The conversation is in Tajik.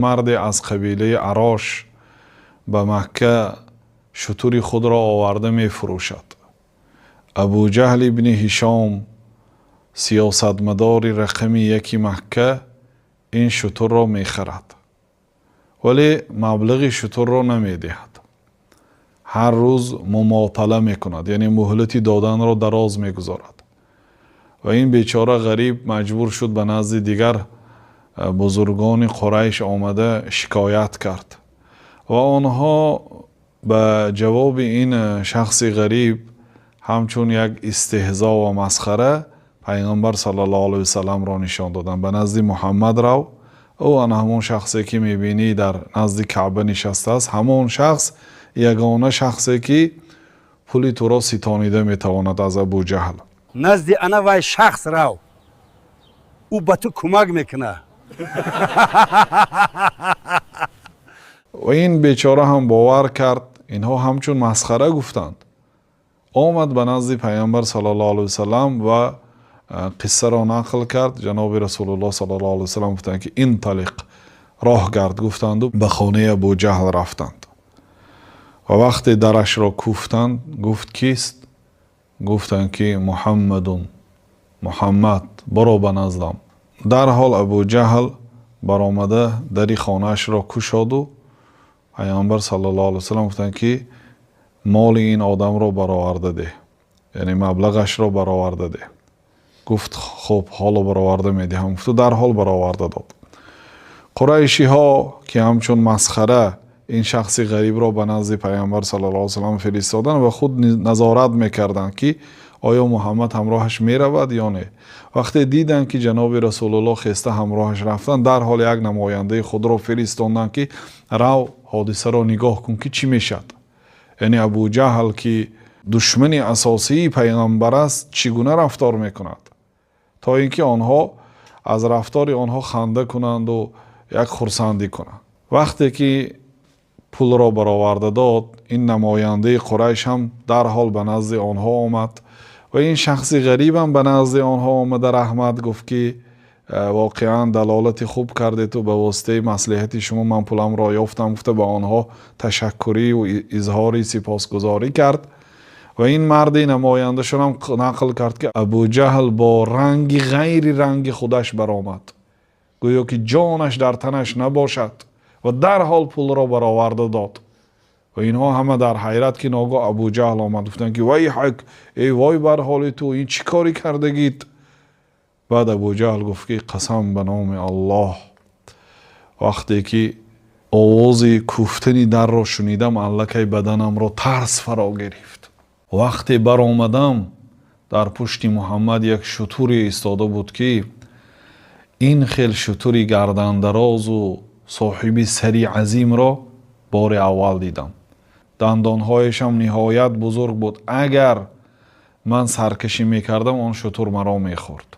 Марде аз қабилаи Арош ба Макка шутури худро оварда мефурӯшад. Абуҷаҳл ибни Ҳишом, сиёсатмадори рақами яки Макка, ин шутурро мехарад, вале маблағи шутурро намедиҳад. Ҳар рӯз мумотала мекунад, яъне муҳлати доданро дароз мегузорад. Ва ин бечора ғариб маҷбур шуд, ба назди дигар бузургони Қурайш омада шикоят кард ва онҳо ба ҷавоби ин шахси ғариб ҳамчун як истеҳзо ва масхара Пайғамбар саллаллоҳу алайҳи васалламро нишон доданд: «Ба назди Муҳаммад рав, ӯ ана ҳамон шахсе, ки мебинӣ, дар назди Каъба нишастааст, ҳамон шахс ягона шахсе, ки пули туро ситонида метавонад аз Абуҷаҳл». Назди ана вай шахс рав, ӯ ба ту кӯмак мекунад. Ва ин бечора ҳам бовар кард, инҳо ҳамчун масхара гуфтанд. Омад ба назди Пайғамбар саллаллоҳу алайҳи васаллам ва қиссаро нақл кард. Ҷаноби Расулуллоҳ саллаллоҳу алайҳи васаллам гуфтанд, ки инталиқ, роҳ гард гуфтанду ба хонаи Абуҷаҳл рафтанд. Ва вақте дарашро кӯфтанд, гуфт: «Кист?» Гуфтанд, ки Муҳаммадун, Муҳаммад, биро ба наздам. Дарҳол Абуҷаҳл баромада дари хонаашро кушоду Пайғамбар саллаллоҳу алайҳи васаллам гуфтанд, ки моли ин одамро бароварда деҳ, яъне маблағашро бароварда деҳ. Гуфт: «Хуб, ҳоло бароварда медиҳам», гуфту дарҳол бароварда дод. Қурайшиҳо, ки ҳамчун масхара ин шахси ғарибро ба назди Пайғамбар саллаллоҳу алайҳи васаллам фиристоданд ва худ назорат мекарданд, ки оё Муҳаммад ҳамроҳаш меравад ё не, вақте диданд, ки ҷаноби Расулуллоҳ хеста ҳамроҳаш рафтанд, дарҳол як намояндаи худро фиристонданд, ки рав, ҳодисаро нигоҳ кун, ки чӣ мешавад, яъне Абуҷаҳл, ки душмани асосии Пайғамбар аст, чӣ гуна рафтор мекунад, то ин ки онҳо аз рафтори онҳо ханда кунанду як хурсандӣ кунанд. Вақте ки пулро бароварда дод, ин намояндаи Қурайш ҳам дарҳол ба назди онҳо омад ва ин шахси ғарибам ба назди онҳо омада раҳмат гуфт, ки воқеан далолати хуб кардету ба воситаи маслиҳати шумо ман пуламро ёфтам, гуфта ба онҳо ташаккурию изҳори сипосгузорӣ кард. Ва ин марди намояндашонам нақл кард, ки Абуҷаҳл бо ранги ғайри ранги худаш баромад, гӯё ки ҷонаш дар танаш набошад, ва дарҳол пулро бароварда дод. Ва инҳо ҳама дар ҳайрат, ки ногоҳ Абуҷаҳл омад. Гуфтанд, ки вайҳак, эй вой бар ҳоли ту, ин чӣ корӣ кардагит? Баъд Абуҷаҳл гуфт, ки қасам ба номи Аллоҳ, вақте ки овози кӯфтани дарро шунидам, аллакай баданамро тарс фаро гирифт. Вақте баромадам, дар пушти Муҳаммад як шутуре истода буд, ки ин хел шутури гардандарозу соҳиби сари азимро бори аввал дидам. Дандонҳояшам ниҳоят бузург буд. Агар ман саркашӣ мекардам, он шутур маро мехӯрд.